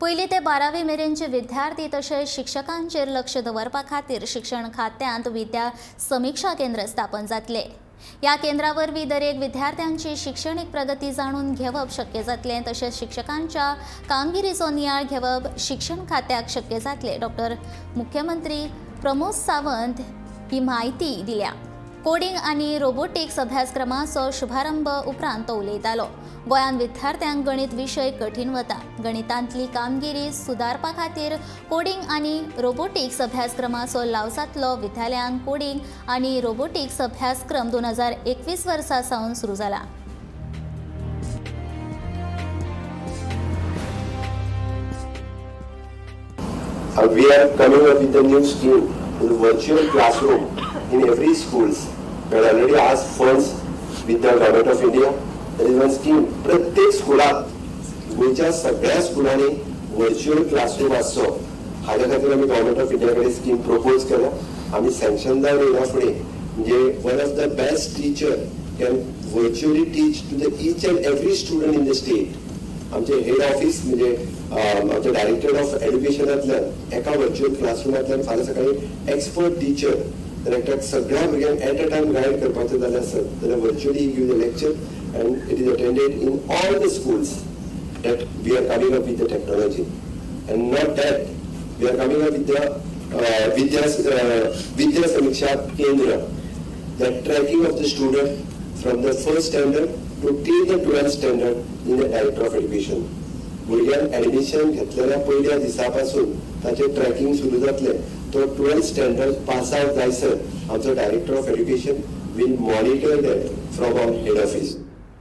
पयली ते 12वी मेरेनचे विद्यार्थी तशेंच शिक्षकांचेर लक्ष दवरपा खातीर शिक्षण खात्यांत विद्या समिक्षा केंद्र स्थापन जातले. ह्या केंद्रा वरवीं दरेक विद्यार्थ्यांची शिक्षणीक प्रगती जाणून घेवप शक्य जातलें, तशेंच शिक्षकांच्या कामगिरीचो नियाळ घेवप शिक्षण खात्याक शक्य जातलें. डॉक्टर मुख्यमंत्री प्रमोद सावंत ही म्हायती दिल्या. कोडिंग आनी रोबोटिक्स अभ्यासक्रमाचो शुभारंभ उपरांत तो उलयतालो. गोंयांत विद्यार्थ्यांक गणित विशय कठीण वता. गणितांतली कामगिरी सुदारपा खातीर कोडिंग आनी रोबोटिक्स अभ्यासक्रमाचो लाव जातलो. विद्यालयांत कोडिंग आनी रोबोटिक्स अभ्यासक्रम 2021 वर्सा सावन सुरू जाला. We are coming up with a new scheme in virtual classroom in every schools. We had already asked funds with the Government of India. There is one scheme. प्रत्येक स्कुलात, गोंयच्या सगळ्या स्कुलांनी व्हर्च्युअल क्लासरूम आसचो, हाज्या खातीर आमी गव्हर्मेंट ऑफ इंडिया कडेन scheme propose केल्या. आमी सँक्शन जावन येयना फुडें म्हणजे one of the best teacher can virtually teach to the each and every student in the state. आमचे हेड ऑफिस म्हणजे आमच्या डायरेक्टर ऑफ एज्युकेशनांतल्यान एका व्हर्च्युअल क्लासरुमांतल्यान फाल्यां सकाळी एक्सपर्ट टिचर तर एकट्याक सगळ्या भुरग्यांक एट अ टायम गायड करपाचें जाल्यार आसत जाल्यार virtually give the lecture and it is attended in all the schools that we are coming up with the technology. And not that, we are coming up with the Vidya Samiksha Kendra, the tracking of the student from the first standard to till the 12th standard in the Director of Education. भुरग्यान admission घेतलेल्या पयल्या दिसा पासून ताचें tracking सुरू जातलें. तो 12th standard pass out जायसर आमचो Director of Education will monitor that from our head office.